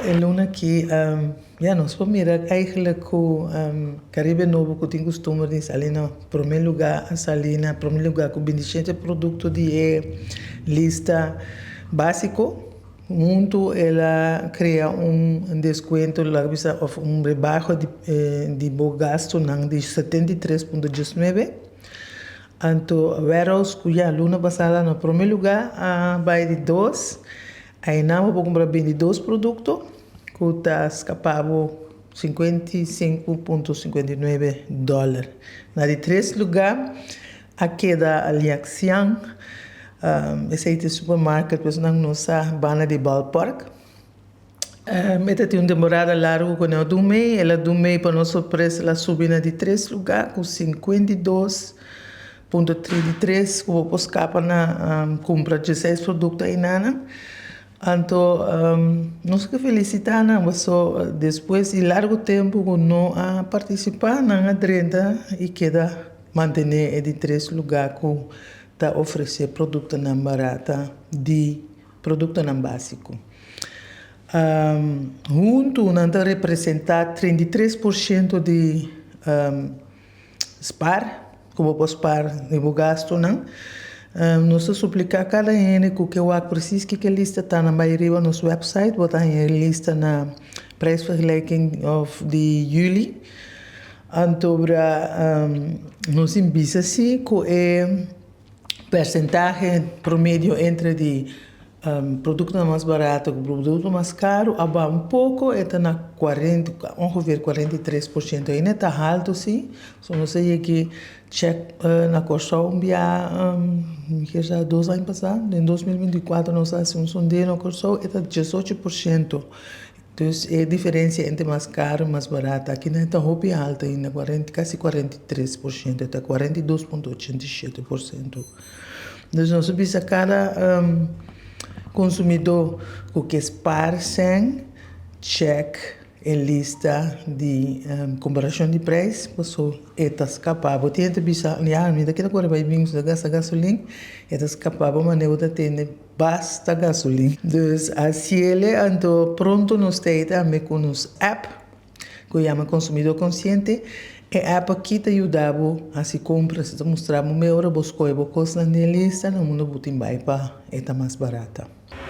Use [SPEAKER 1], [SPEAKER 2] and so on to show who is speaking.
[SPEAKER 1] E luna aki, ya, nos por mira eigenlijk ku Caribe Nobo, ku tin kustumber di sali na promé lugá, a sali na promé lugá ku 27 produkto di e lista básiko. Huntu el a krea un deskuento, laga bisa, òf un rebaho di bo gastunan di 73,19. Anto Warehouse, ku ya luna pasada na promé lugá, a bai di dos. Einan bo por kumpra 22 produkto ku ta skapa bo $55,59. Na di tres lugá a keda Liaxiang, esei ta e supermarket pues nan no sa banda di ballpark. E ta tin un temporada largu ku nan a dumei, el a dumei pa nos sorpresa el a subi na di tres lugá ku 52,33 ku bo por skapa na kumpra 16 produkto einan. Anto nos ke felisitá nan paso despues di largu tempu ku no a partisipá, nan a drenta i keda mantené e di tres lugá ku ta ofresé produktonan barata di produktonan básiko. Huntu nan ta representá 33% di spar, ku bo por spar di bo gastunan. Nos ta supliká kada hende ku ke wak presis kiko e lista ta nan bai riba nos wèpsait, bo ta haña e lista na prijsvergelijking òf di yüli. Anto bra nos tin bisa si ku e persentahe promedio entre di produktonan mas barato ku produkto mas karu a baha un poko, e ta na 40, ongeveer 43%. Ainda ta haltu si, so nos a yegi chèk na Kòrsou un bia, mi kier sa 2 aña pasá, den 2024 nos a hasi un sondeo na Kòrsou, e ta 18%. Dus e diferensia entre mas karu i mas barato aki nan ta hopi haltu ainda, 40, kasi 43%, e ta 42,87%. Dus nos a bisa kada konsumidó ku ke spar sèn, chèk e lista di komparashon di preis, paso e ta skapa bo. Tin hende ta bisa, ya, mi ta keda kore bai bin, mi ta gasta gasolin, e ta skapa bo manera bo ta tende basta gasolin. Dus hasiele anto pronto nos ta ei tambe ku nos app ku yama Consumidor Consciente. E app aki ta yuda bo hasi kompras, ta mustra bo me ora bo skohe bo kosnan den lista na unda bo tin bai pa e ta mas barata.